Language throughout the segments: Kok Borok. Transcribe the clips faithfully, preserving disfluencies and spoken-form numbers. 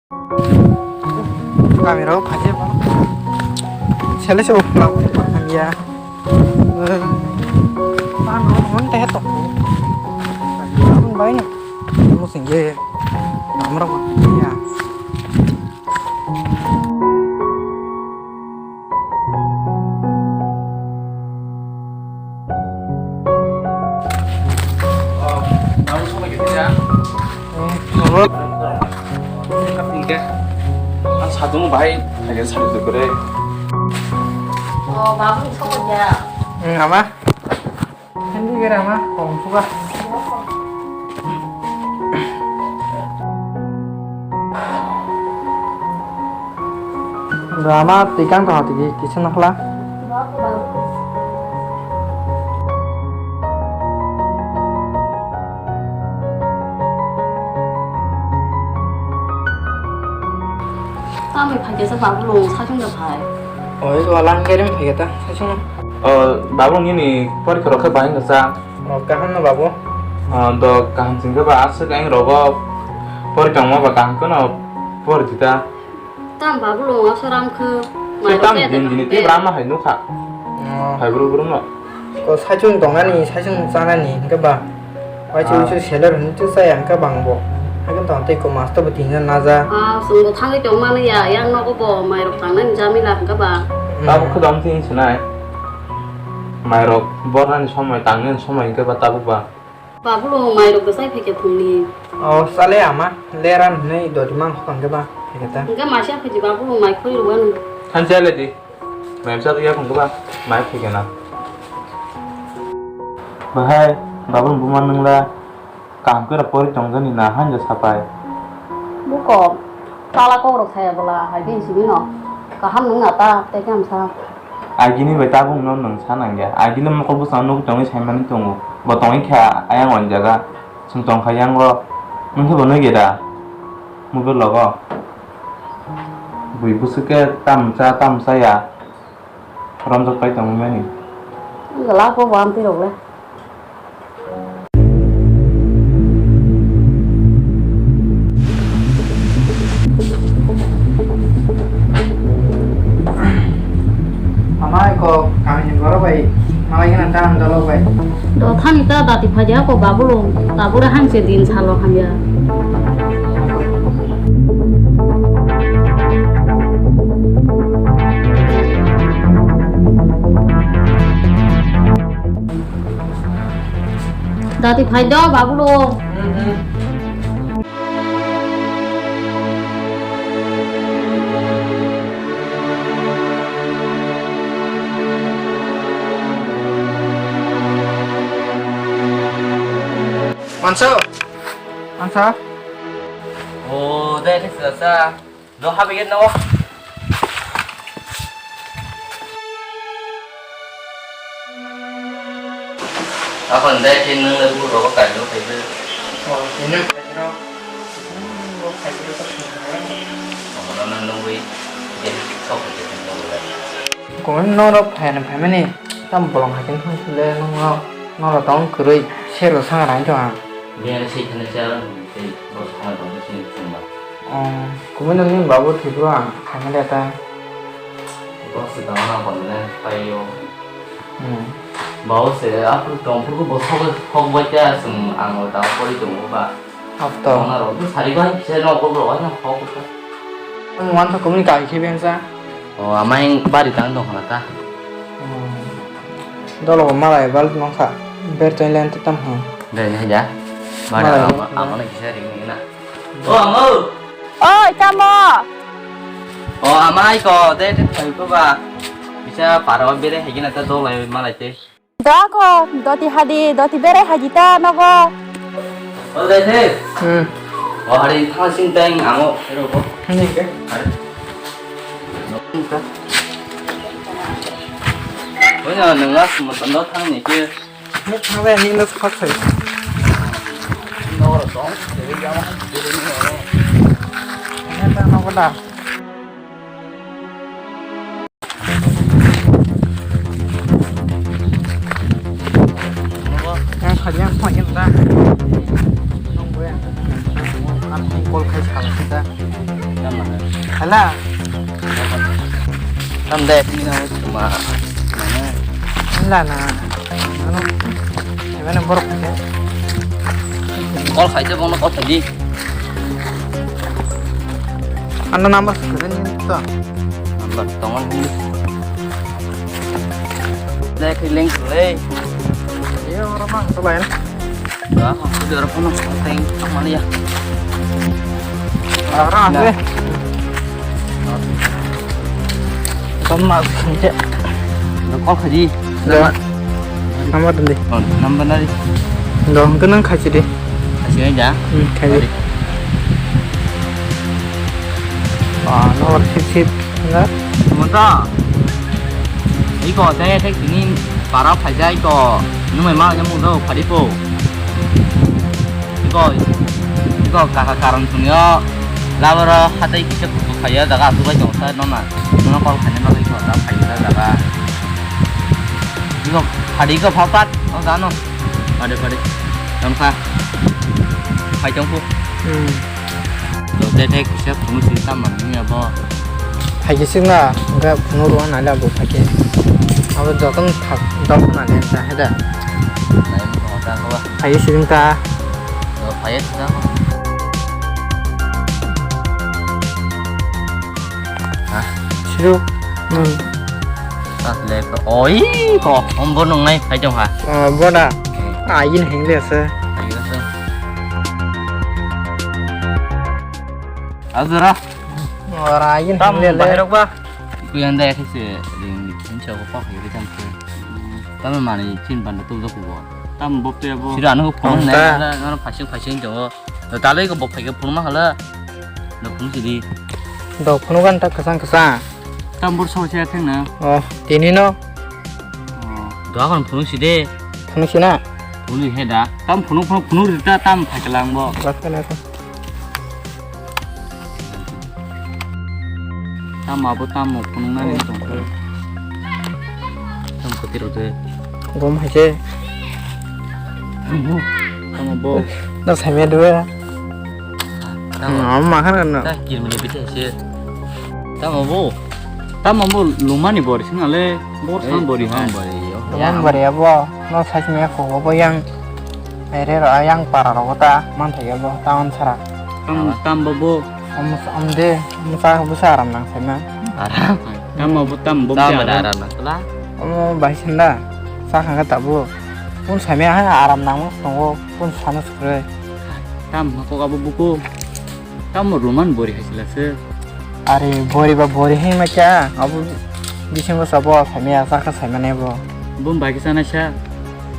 Kami rok phaikhe bo. Sele se bo phulang thangya. Ano hon te to. Ang bai no. Mo singge. Amra ko ya. Ang sadung bahai, lagi sadung kore. Oh, babu, sobo ya. Hmm, ama? Hindi kira ama, kong suka. Drama tikang kau tiki kisa nakla. Tamni phaikhe sa babu long sachung da phai. Oi, wala ang gari phaikhe ta sachung. Oh, babu nini porikha rokhe bahai kasa. Oh, kaham no babu? Oh, do kaham singkhe ba aswk ang rogo porikha ma ba kaham kheno pori dita. Tam babu long aswk ram khe. Tam din dini te brama hai nukha. Oh. Hai buru buru no. Ko sachung tongnani, sachung chanani hingke ba. Waisa waisa seller hwnwi chwsa ya hwnka bang bo. Haikhe tong tei ko master bo tingna naja. Ah, chwng bo thangwi tong mani ya, yang nogo bo mairok tangnani jamila hwnka ba. Tabuk khe dong thing sinai. Mairok bornani somoi tangnani somoi hwnkhe ba tabuk ba. Babulo mairok bwsai phaikhe phungni. O chale ama leran hwnwi doti mang hokang khe ba phaikhe ta. Hwnkhe masia phaidi babulo mai khoi rwanu. Thansa le di. Mai bwsa ya phungkhe ba mai phaikhe na. Bahai, babulo buma nwngla. Kaham khe rw pori tongjani na hanja sapai. Buko tala kok rok saya bola hai bini simi no kaham nung na ta tei kaham sa. Agini bai tabuk no nung sa nang ya. Agini mokol bwsang nuk tongwi sai mani tongo. Bo tongwi kha ayang on jaga. Chwng tong kha yang o. Nung khe bo nui geda. Mobile logo. Bui bwswk khe tam cha tam cha ya. Romjak pai tongwi mani. Wngkha labo bo amtwi rok le. Mama ko kami ni borok bai malai gana ta andalo bai. Do thani ta dati phadia ko babulo tabura hanse din salo hamya. Dati phai do, babulo. Mansa. Mansa. Oh, dai, dai, sa, sa. Do habigit na o. Apan dai ke nang le bu ro kai do kai de. Oh, ini kai ro. Ro kai ro. Oh, no, no, no, wait. Jadi sok ke tu le. Ko no ro phai na phai mani. Tam bolong hai ken thang le no no. No ro tong kroi. Sero sang rai to ang. Biar sih kena cara. Tei bo samai tongkhe chini chwngno. Oh, kumui nokni babu thwipro ang khaimani ta. Bo swkang no konne paio. Hmm. Babu se aphuru tongphuru bo sok sok bai ta chwng ang o ta pori tongo ba. Hap to. Tongna rok sari bai kisa no ko rok no hok ko. Ang wan ta kumui kai khe bengsa. O amai bari tang tong khana ta. Hmm. Dolo malai bal nongkha. Ber tong len tam ha. Ber ne ja. Bari malai ama nongkha. Ama ne kisa ring na. O amo. Oi, tamo. O, amai ko, de, de, thai ko ba. Bisa paro bere hai gina ta dol lai malai te. Doa ko, doti hadi, doti bere haji ta nogo. O, de, de. Hmm. O, hari thang sing tang amo, ero ko. Ni ke? Hari. Nokta. O, ya, nang las mo tondo thang ni ke. Ni thang ni no khak sai. No ro tong, de ya ma, de ni ro. Ni ta nogo da. Yang kalian kau yang dah. Nunggu ya. Kan kol kai salah kita. Hala. Tam de, ini nama cuma. Hala na. Ano, gimana borok ke? Call khai de, bono call khai di. Ano number sudah ni to. Number tongo ni. Dek link le. Iya, orang mah coba ya. Dah, aku udah apa nih? Teng, apa nih ya? Orang deh. Tama sih. Lo call khai di. Lo. Number deh. Oh, number nari. Lo, kenang khai deh. Asli aja. Hmm, khai deh. Ah, nomor sip sip. Enggak. Sementara. Iko tei thek tini para phaijak iko nwng bai ma nang mung do phari po. Iko iko kaka karon thungyo laboro hatai kisa kutu phaiya jaga atu bai tong sa nona nona call khaina bagwi iko da phaiya jaga. Iko phari iko phapat o jano. Phari phari. Tong kha. Phai tong pu. Hmm. Dok de thek kisa phunuk sini tamo nini abo. Phaikhe singna, hingke phunuk rwna nai la bo phaikhe. Abo jotono thak, dok na le ta heda. Nai mo ta ko ba. Phaikhe sing ta. Do phaikhe sing ta ko. Ha? Siru. Hmm. Tat le ko. Oi ko. Om bo nung nai phai jong ha. Ah, bo da. Hmm. Ayin heng le se. Ayin se. Azra. Ora ayin tam hwnle le. Bahirok ba. Kuyan da khe se ring ring sa ko pak ri tam se. Tam mani chin ban tu jok bo. Tam bop te bo. Sira no phone ne. Tam ta. Ano phasing phasing jo. Talai ko bop phai ke phone ma hala. No phone si di. Do phone gan ta kasang kasang. Tam bor so se theng na. Oh, tini no. Oh, do kon phone si de. Phone si na. Phone he da. Tam phone phone phone ri ta tam phai lang bo. Last ka na ko. Tamo abo tamo phunuknani tongkhe. Tamo kwtwi rwdi. Gom hai se. Tamo bo. No saimya dua. Tamo. Hmm, ama makan kan no. Ta kirmini bete se. Tamo bo. Tamo bo lumani bori sinale. Bor san bori ha. Bori yo. Lumani bori abo. No saimya ko bo yang. Ere ro ayang para rogo ta manthai abo town sara. Tam, tam bo bo. Om, om de, om sa, bo sa aram nang sai na. Aram. Tam bo tam bo. Tam aram nang sala. Om bai sinda. Sa khang ta bo. Pun sai me ha aram nang tongo, pun sana sukre. Tam ko abo buku. Tam roman bori hasilase. Are bori ba bori hai ma kya? Abo bisingo sabo saimaya saka saimane bo. Bum bai kisa na sa.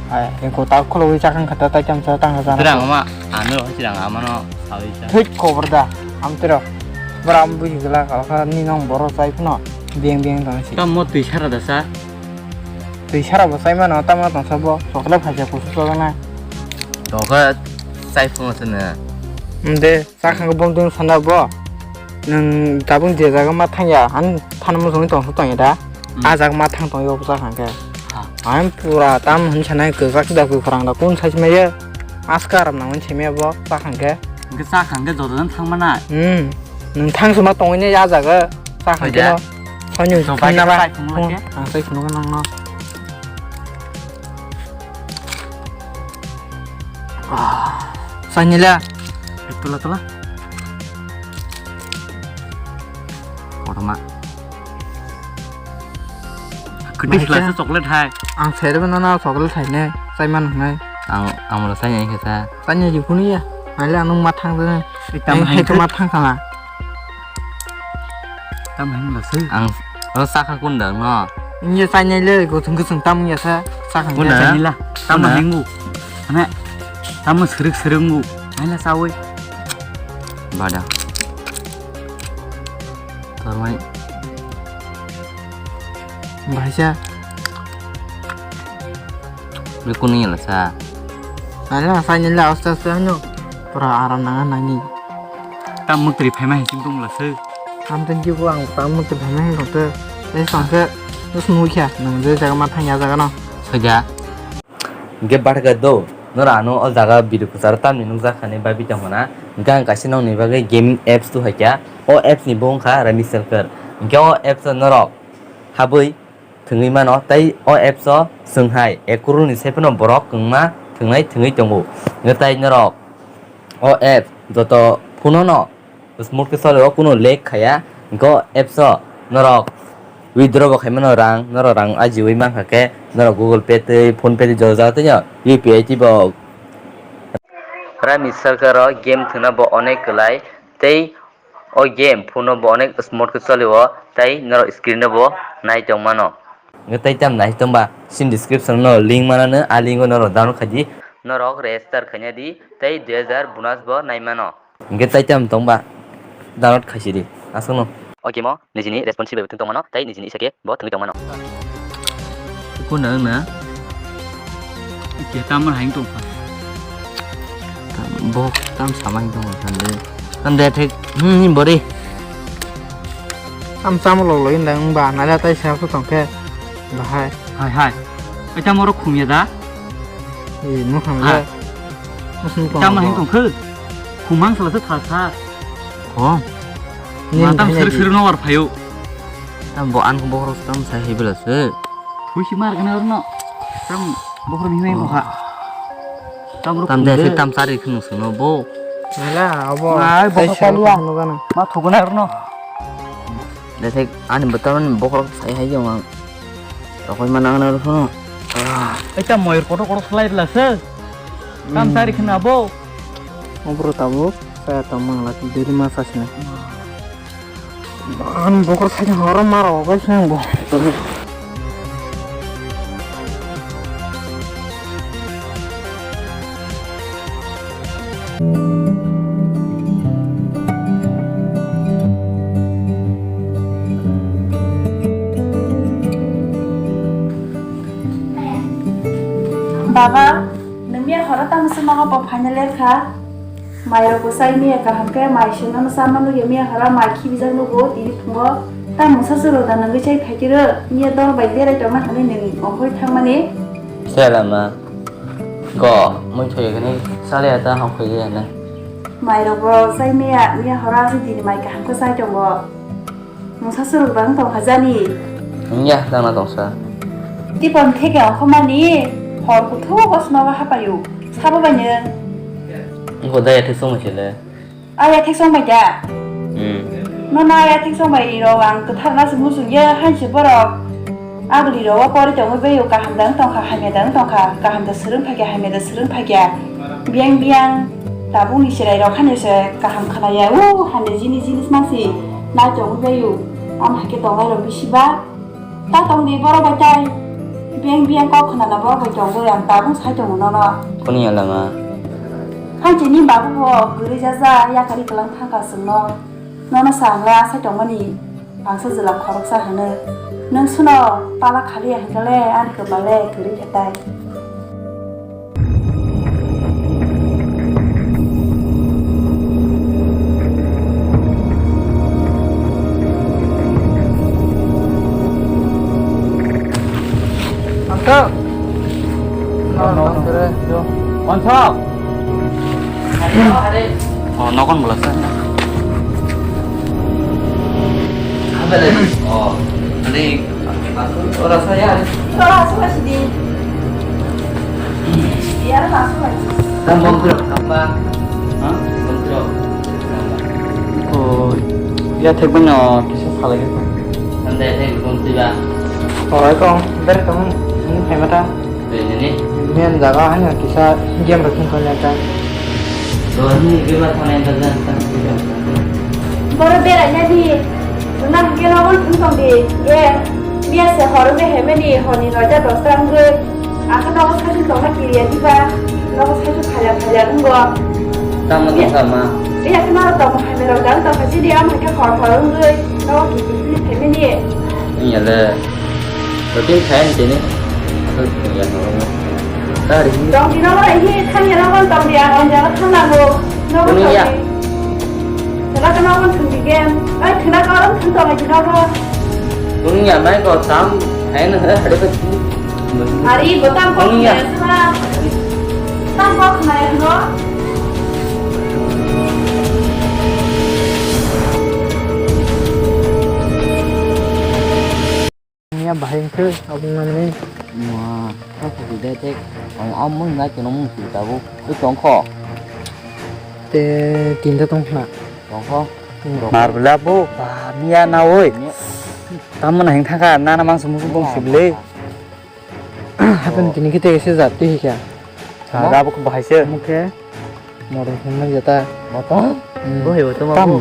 Ai, engko ta khulogwi chakang khata tai tam sa tang sa. Tirang ma ano tirang amano sawi sa. Thik khobor da. Am tiro. Bora am buji gela ka ka ni nong boro sai phno. Biang biang tong si. Tam mo twi sara da sa. Twi sara bo sai mano tamo tong sa bo. Sokle phaja kusu sokna. Tong kha sai phno sene. Inde. Sakang bom tong sana bo. Nang tabung je jaga ma thang ya, an than mo song tong tong ya da. Hmm. A jaga ma thang tong yo sakang ke. Ha. An pura tam hin sana ke sak da ku kharang da kun sai ma ye. Askar nang hin sai ma bo sakang ke. Ke sakang ke jodo thang mana. Hmm. Nang thang suma tong ne ya jaga sakang ke. Hoida. No. Sanyung thang na ba. Sai phung la ke. Ang sai phung nang no. Ah, sanila. Tula tula. Kotorma. Kudis lasa chocolate hai. Ang serbe nana chocolate hai ne, sai man hai. Ang ang mala sai nai khe sa. Sai nai jikunu ya. Hai le ang ma thang de. Tam hai to ma thang khala. Tam hwn la se. Ang o sakha kun da no. Nge sai nai le go thung thung tam ya sa sakha kun da. Nila. Tam hwn ngu. Ane. Tam sruk sruk ngu. Nila sawi. Bada. Tarmai. Bahasa. Bikun ni la sa. Ala sa ni la aste aste hano. Pura aram nang nang ni. Tam mutri phaima hin sing tong la se. Tam ten ki bo ang tam mutri phaima hin tong te. Ei sang se. Terus mu kya nang je jaga ma thang ya jaga no. Saja. Ge bar ga do. Norok ano o jaga video kwcharo tamni nukjak kha hinwi babi tongmana. Hwnkhe ang kaisa nokni bagwi gaming apps tu haikha. O apps ni bo wngkha Rummy Circle. Hwnkhe o apps o norok habwi thwngwi mano, tei o apps o chwng hai ek crore ni sai phano borok kwngma thwngnai thwngwi tongo. Hwnkhe tei norok o apps joto phone no smooth khe choli o, kunu lag khaya. Hwnkhe o apps o norok withdraw bo khaimano rang, norok rang ajiwi mankha khe norok Google Pay tei PhonePe tei joto jaga tei no U P I tei bo. Rummy Circle o game thwngna bo onek kwlai tei o game phone no bo onek smooth khe choli o tei norok screen no bo nai tongmano. Hwnkhe tei tam nai tongba sin description no link manano, a link o norok download khaidi, norok register khaina di tei dui hajar bonus bo nai mano. Hwnkhe tei tam tongba download khaisidi aswkno. O game o nijini responsible wngwi tongmano tei nijini isa khe bo thwngwi tongmano. Kona wngna? Ike tamar haing tongkha. Bo tam sama haing tongkha sande. Sande thek, hmm, ni bori. Tam sama log log indang wngba, nala tai sa su tongkhe. Bahai. Hai, hai. Ai tam oro khumya da? Ee, no kham Hai. da. Tam no hing tongkhe. Khumang sala se tha tha. Ko. Ma tam sir sir no war phayo. Tam bo an ko bokhorok tam sai hibela se. Hui si mar kana no. Tam bokhorok himai ko ha. Tam ro Tam de khum se de. Tam sari khunu se no bo. Nala abo. Ai, Tai bokhorok sir kalia. Khunu gana. Ma thugana no. Dethek ani botormani bokhorok sai hai jong ang. Rokoi mana ngana rokhono. Ah. Eta moyor kotor kotor khlai rwla se. Tam Hmm. Sari khna bo. Obro tabuk saya tong mangla diri masa sini. Ang bokhorok sai horo maro gai sini bo. Baba, nwng miya horo tamo se nogo bo final year kha? Mai rok bo chai miya kaham khe, mai se nono chama nugya miya horo mai khibijak nugo tini phungo. Tamo mungsa chwrwk da nungwi chai phaikhe rw, miya dol bai berai tongna hwnwi nwng ongkhorwi thangmani. Sela ma. Go, mui thoi gani sale ata hok khoi gani. Mai rok bo chai miya, miya horo aswk dini mai kaham khe chai tongo. Mungsa chwrwk bang tong hajani. Wngya, tangna tongsa. Tipon theke ongkhomani hor kuthuk o snogo hapayo. Sabo bai nwng. Wngkho daya thik song chile. Aya thik song bai da. Hmm. Nono aya thik song bai rok ang kwthar na se muchung ye, hain se borok. Agli rok o pori tongwi bai kaham da wng tongkha, hamya da wng tongkha, kaham da swrwng phaikha, hamya da swrwng phaikha. Biyang biyang tabuk ni chwrai rok hano se kaham khwnaya, o hamya jini jinis masi nai tongwi bai o. Am hai khe tongnai rok bisi ba. Ta tong di borok bai tai. Beng beng kok khna na borok bai tong goi ang tabuk sai tongo nono. Kuni ya lama? Hai chini babu bo guri jaja yakari kelang thangka sungno. Nono sangla sai tongmani. Ang sa jela khorok sa hano. Nung suno pala khali ya hingkale ani kepale guri khetai. Uncle. No, no, no. What's up? Oh, no kon bola sa. Oh, ani Ora saya. Ora saya sidi. Iya, ora saya. Tam bom trok, tam ba. Ha? Bom trok. Oh, ya thek bano kisa salai ko. Ande thek bom tiba. Oi ko, ber ko, ini pemata. Bejani. Main jaga hanya kisa game rok thung thung ya kan. Dohani bima thangna yang kerja. Boro berai nani. Nang keno wan thung tong di. Ye. Miya se horo be hemeni honi noida dosta wngwi. Asa nogo saichung tongna kiriya diba. Nogo saichung phaila phaila wngbo. Tamo tongkha ma? Iya khe norok tongmo hai merok dang tongkha chini amo khe hor hor wngwi. Nogo kiri kiri phaimani. Iya le. Routine khayan tini. Asal ya no. Tari. Tong di nogo rai hi thang ya nogo tong di ang on jaga thang nango. Nogo tong di. Thela ka nogo thung di gen. Ai thela ka ram thung tong di nogo. Kuning ya mai ko tam hai na hare hare ko. Ari botam ko ya sma. Tamo kok khnai khno? Miya bahai wngkhe abung nangni. Ma, kok kok de tek. Ang amung nai kono mung si tabuk. Ui tongkho. Te tinta tongkhna. Tongkho. Hmm. Mar bela bo, ba, miya na oi. Miya. Tamo na hing thangkha, nana mangsa musu bong sibli. Happen tini kita ese jat tu hika. Sa, abo khe bahai se. Mukhe. Morom hwnma jata. Motom? Hmm. Bo hai bo toma tam. Bo.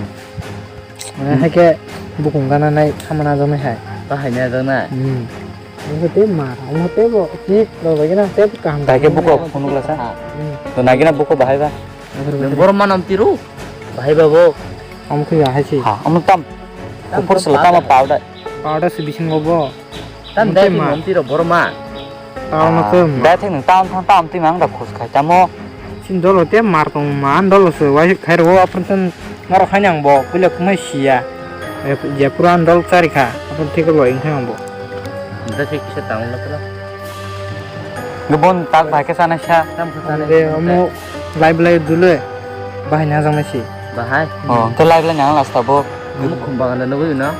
Mane hai khe bukung gana nai hamana jomai hai. Ta hai na jana. Hmm. Omo te mar, omo te bo, ni lo lagi na te kaham. Tai khe buko phunuk lasa. Hmm. To nagina buko bahai ba. Agar Nung betul. Borok manam tiru. Bahai ba bo. Omo khe ya hai si. Ha, omo tam. Tam Kupur tam selo tam tama powder. Powder si bisingo bo. Tam Mungkin dai ma. Mom tiro borok ma. Tao na Ah, tem. Dai theng nang tam tam tam tim ang da khus khai tamo. Sin dolo te mar tong man dolo se wai khai ro apun sen ngaro khai nang bo puila kumai sia. Eh, je pura an dol chari kha. Apun thik lo ing thang bo. Da se kisa tang lo kala. Ngebon tak bai ke sana sa. Tam kha sana. Be omo lai belai dule. Bahai na jang nai si. Bahai. Oh, ke lai belai nang last bo. Omo khum bagan da nugui na.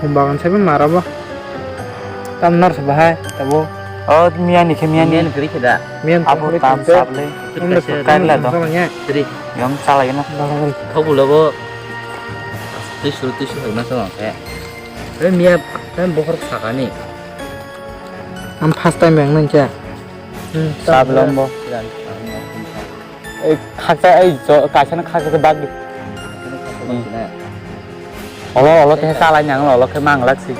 Khum bagan saibo mara bo. Tam nor se bahai tabo. Oh, miya ni khe miya ni. Miya ni kri khe da. Miya ni Abo kri tam khe sable. Omo Kaisa se kar la do. Kri. Yom chala gina. Bagan. Thok bulo bo. Tisu tisu hoi ma sa khe. Re miya kan bohor sakani. Am first time yang nang kya. Hmm, Sable tam. Ombo. Ei, khaksa, ei, jo-, kaisa no khaksa khe bak di. Hmm. Olo, olo khe salai nang, olo khe mang lak si.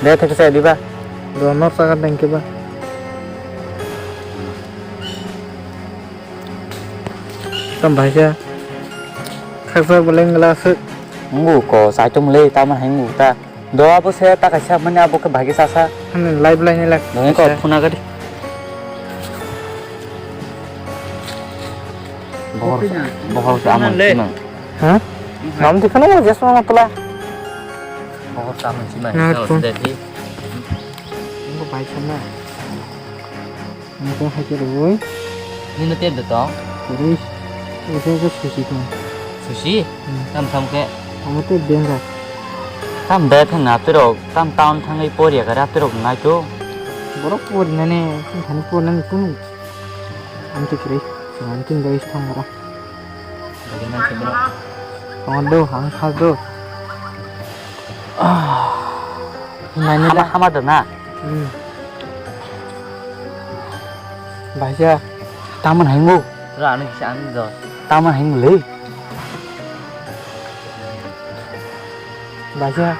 De thek se di ba. Do nor saga deng khe ba. Tam bahai khe. Khaksa beleng glass. Ngu ko, sai tum le, tamo hai ngu ta. Do abo se ta kaisa mani abo khe bhagi sasa. Hani live line lak. Doni ko phuna gadi. Bohor, bohor amon simang. Ha? Nam di khana mo jesma matla. Bohor amon simang. Nah, ko phun. Dadi. Ngu bai sana. Ang khe hai khe rwui. Nini tep de tong? Kwrwi. Ese khe susi tong. Susi? Hmm. Tam sam khe? Omo tep de wngkha. Tam de thang na apirok, tam town thangwi por ya kare apirok nai to. Borok por nani, thani por nani kunu. Ang twi kwrwi. Ang tin bai thang ora. Bagi nang se borok. Tong do, ang kha do. Ah. Nani hama, da? Hama da na? Hmm. Baisa, tamon haingo. Ra, ano kisa ano do. Tamon haingo le. Baisa.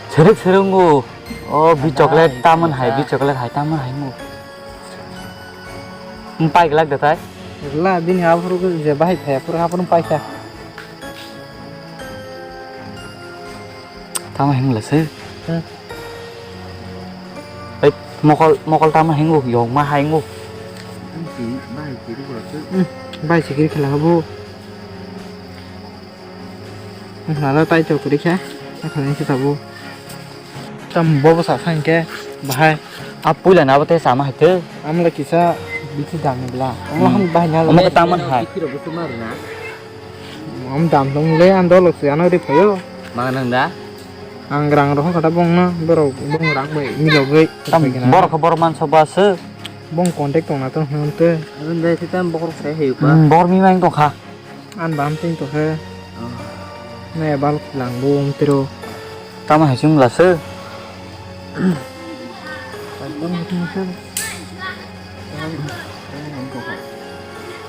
Serek serek ngo. Oh, bi chocolate tamon hai, bi chocolate hai tamon haingo. Pai glak da tai. La, bini aphuru je bahai phai, aphuru aphuru pai kha. Tamo hing lase. Hmm. Ei, mokol, mokol tamo hingu, yong ma haingu. Hmm, bai sikiri khela habo. Nalo tai to kuri kha. Akhani se tabo. Tam bobo sa sa hingke bahai. A puila na bo te sama hai te. Amla kisa biti dam ni bla. Amla hmm. Ham bahai na. Amo ke taman hai. Kiro bo tumar na. Am dam dong le an dolo se ano ri phayo. Manang da. Ang rang roho kata bong na borok bong rang bai milo gai. Tam borok borok man soba se. Bong contact tong na tong hon te. Abin dai se tam borok sai heyu pa. Hmm, bor mi mang tong kha. An bam ting to he. Oh. Ne bal lang bu um tiro. Tama hai sung la se.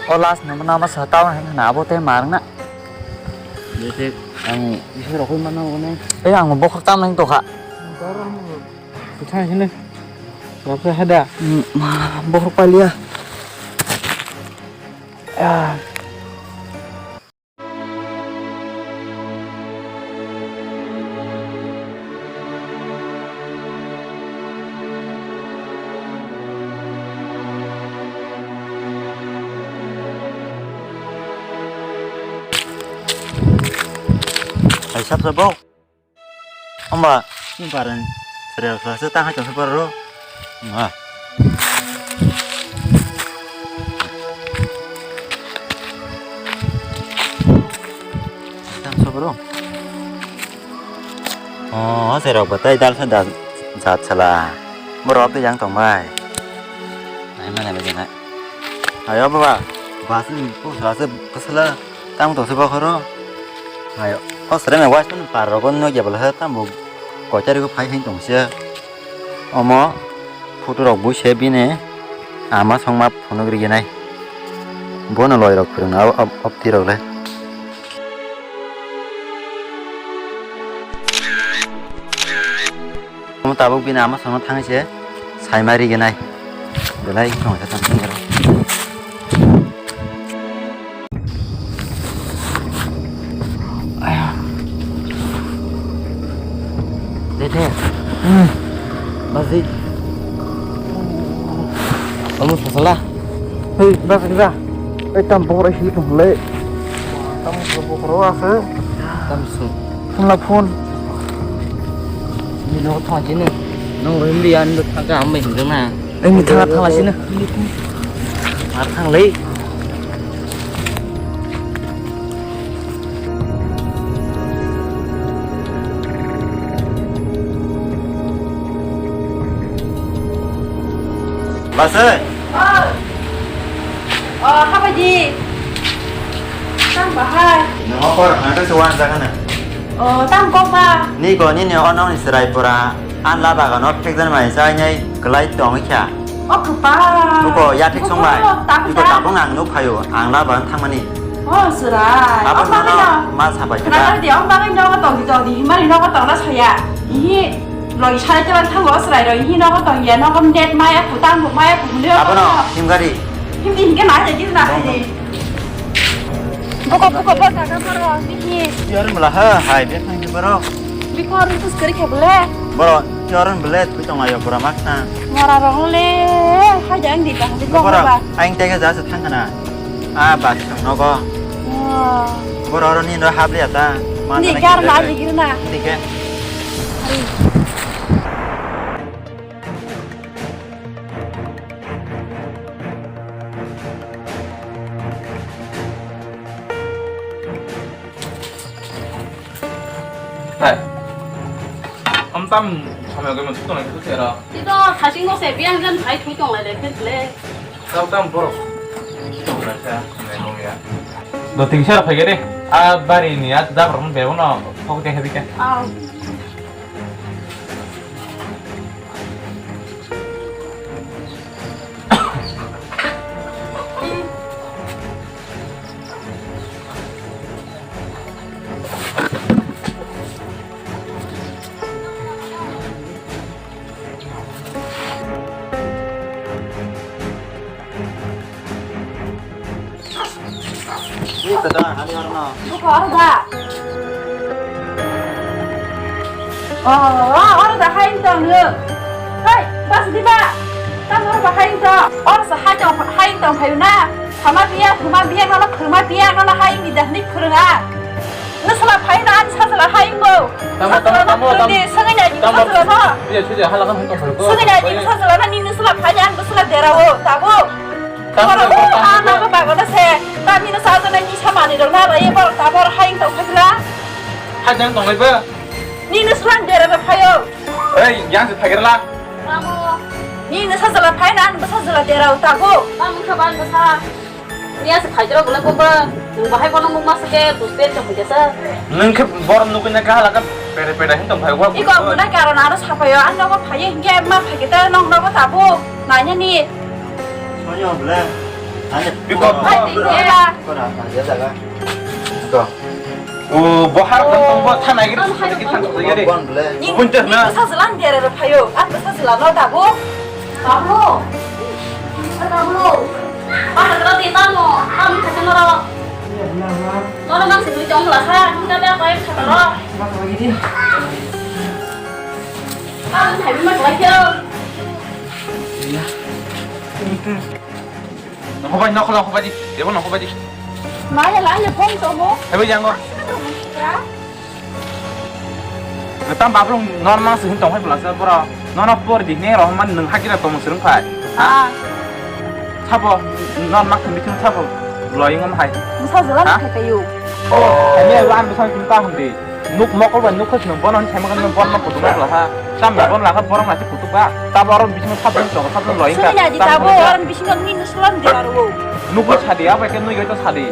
O last nama nama sa tao hai na abo te mar na. Jese ang isi rokoi mana one. Eh, ang bokhok tam nang to kha. Kuthai hene. Lapsa hada. Hmm, ma, bokhok palia. Ah. Hai sab sabo. Amba. Ni paran. Serial kelas ta hai kelas baru. Wah. Bro. Oh, se rok batai dal sa da jat sala. Borok tei yang tong bai. Ai mana bai jana. Ayo baba, bas ni ko sala se ko sala tam tong se ba khoro. Ayo, o sere me wai sun par rok no ya bala tam bo ko chari ko phai hin tong se. Omo photo rok bo se bini ama songma phunuk riginai. Bono loi rok phwrwng na o, o, opti rok le. Omo tabuk bini ama songma thangwi se saima riginai. Belai tong sa tong tong. Dede. Hmm. Masih. Kamu salah. Hei, ba ba. Ei tam bokra hi tong le. Tam bokra ase. Tam su. Phone la phone. Ni no thang jini. Nong rim bi an thang ka am hin na. Ei, ni thang thang la sini. Ar thang lei. Basai. Oh. Oh, habaji. Tang bahai. Nang apa? Nang sewan jaga na. Oh, tang kok ba? Ni ko ni ni ono ni serai pura. An la bagan o phekjan mai chai nai kelai tong kha. O kwpal. Buko ya thik song bai. Buko, tabuk iko da. Tabuk ang nuk phaio, ang la bagan thangmani. O chwrai. Abo nono ma sabai kha. Khna di, ang bagwi nogo tongdi tongdi, himari nogo tongna saya. Ihi loi sai tela thango chwrai roi, ihi nogo tongya, nogo net maya phu, tang maya phu, hwnwi. Abono himgari. Himdi hingke na hai di na hai di. Buko, buko, bo jaga boro, bihi. Biar mula ha, hai, biar thang di boro. Biko aro tus kari khe bole. Boro, biar mula tui tong ayo boro mak na. Mora rong le, hai jang di bang, di bang boro, ba. Aing tega ja se thang kana. A ba thang nogo. Wah. Boro aro ni no hab le ata. Ni gar na di gir na. Di ke. Hari. Hai. Am tam samya gami thuk tong lai thuk tera. Ti to thasing no se biang jan thai thuk tong lai le khe le. Tam tam borok. Thuk tong lai khe samya gami ya. Do ting sar phai gede. A bari ni a jabra mun bebo no. Thok de khe dikhe. Au. Ni kada, ani orno. Buka oro da. Oh, oro da hai tong nge. Hei, bas di ba. Tam oro ba hai tong. Oro sa hai tong, hai tong phayu na. Thama biya, thuma biya, nono khurma biya, nono hai mi da ni khurunga. Nusla phai na, ani sajla hai bo. Tamo, tamo, tamo, tamo. Sajla na khurdi, sangai na ni sajla no. Iya, sudah halakan hai tong phayu. Sangai na ni sajla na, ni nusla phai na, ani sajla dera o, tabo. Borok bo, ah, nogo bagona se. Tamino sa jana ni samani rok na rai, borok ta borok hai tong phai la. Hai jang tong lai ba? Ni no swan dera ba phayo. Ei, yang se phai la. Ramo. Ni no sa jala phai na, an sa jala dera u ta go. Ba mun kha ban ba sa. Ni asa phai jero gula ko ba. Nung bahai bono muk masa ke, dus pen chong jasa. Nung khe borom nugui na kaha laka pere pere hin tong phai wa. Iko muna karon aro saphayo, an nogo phai hingke ma phai kita nong nogo tabu. Nanya ni. Soyo bole. Ani biko. Ai, tingkela. Ko na, na, ya jaga. Ko. O, bo har tong tong bo thanai gidi, thanai gidi, thanai gidi. Bon bole. Ni, bun teh na. Ni sa jalan dia re phayo. At sa jalan no tabu. Tabu. Tabu. Apa kata di tamo? Tamo kata noro. Noro nang sendiri jong lah ha. Kita dia apa yang kata ro? Tamo hai mas lagi. Iya. Nokhobai, nokhola, nokhobai di. Debo nokhobai di. Maya la ya phone to mo. Ebe jango. Ya. Tam babrung normal se hin tong hai bla sa bro. Nono por di ne rohman nung hakira tong sirung phai. Ah. Sabo normal ke miting sabo. Loyong om hai. Bwsa jwla ha? Khai tayo. Oh, hai me wan bwsa kin ta hum de. Nuk mokol ba nuk khas nung bono sai makan bono putu nak lah ha. Sam bono lah bono lah putu ba. Ta bono bising sab jong sab jong loyong ka. Sini aji ta bo bono bising ni nuslam de aro. Nuk sadi apa ke nuk itu sadi.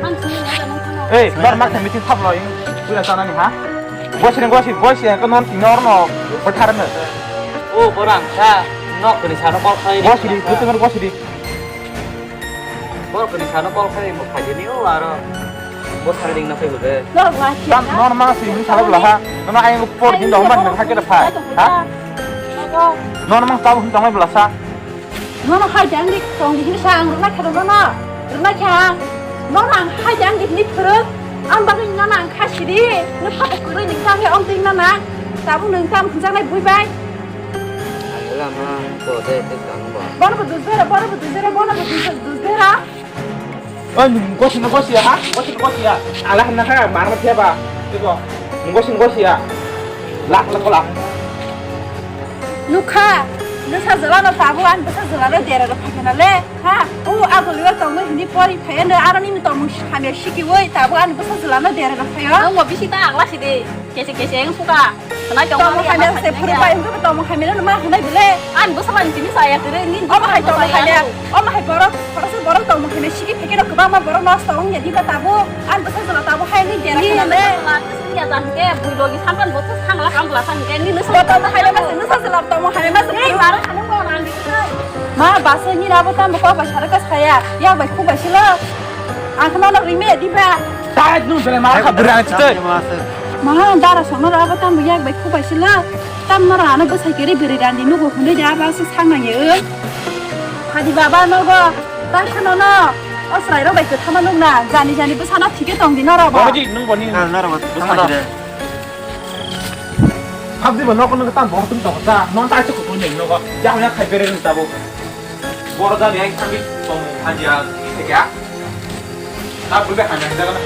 Ang sini aja nung kono. Eh, bar mak meeting sab loyong. Pura sana ni ha. Gosi gosi gosi ko non tinor no. Bothar no. Oh, borang sa nok ni sano kol khai. Gosi di, betul gosi di. Bor kani sano kol khai mo khai ni o aro. Bo sari ding na khai bo de. Normal si ni salo bla ha. Nono ayang por din do man ha ke da phai. Ha? Normal ta hun tong bla sa. Nono hai jang di tong di sa ang runa kha nono. Runa kha. Nono ang hai jang di ni phuru. Ang bagwi nono ang kha sidi. Ni pha ko kuru ni kha he ong ting na na. Tabu nung kam khunjang nai bui bai. Lama ko de te kang ba. Bono bo dujera, bono bo dujera, bono bo dujera. Oi, nung gosi na gosi ya, ha? Gosi na gosi ya. Ala na kha, mar ma thiya ba. Tiko. Nung gosi na gosi ya. Lak lak lak. Nukha, nung sa jala no tabu an bwsa jala no dera ro phakena le, ha? O agol yo tong no hini pori phaya no aro ni tong hamya siki woi tabu an bwsa jala no dera ro phaya. Ang mo bisi ta agla sidi. Kese kese yang suka. Kena jong Tamo kami hamya anak se kami phuru ya. Pai hingke tamo hamya no ma hwnai bele. Ani bwsala ni simi saya kere ni. Omo hai tamo hamya. Omo hai borok, borok se borok tamo hamya siki pheke rok kwbangma borok nosto wng ya diba tabo. Ani bwsa jala tabo hai ni dera ni khana le. Ni ya jan ke bui logi sampan bo thang la kam la sang ke ni no. Tamo hamya ma se no sa jala tamo hamya ma se. Ei mara khana ko nang di. Ma basa ni rabo tamo ko ba sara ka saya. Ya bai khu bai sila. Ang khana no rime diba. Tait nung belai ma kha bwrang chitoi. Ma dara songno rabo tam yak bai khu bai sila. Tam no rano bwsai kere bwrwi randi nugo hwnwi ja ba se sang nang ye. Hadi baba nogo ta khano no. O srai rok bai kwthama nung na jani jani bwsano thike tong di no rabo. Babaji nung boni. Naro bwsano. Habdi ba nokon nang tam bo tum tong ta. Non ta se kutu ning nogo. Ja ya khai bere nung tabo. Boro jani ai thangwi tong hanja theke a. Ta bwrwi bai hanja hanja gana.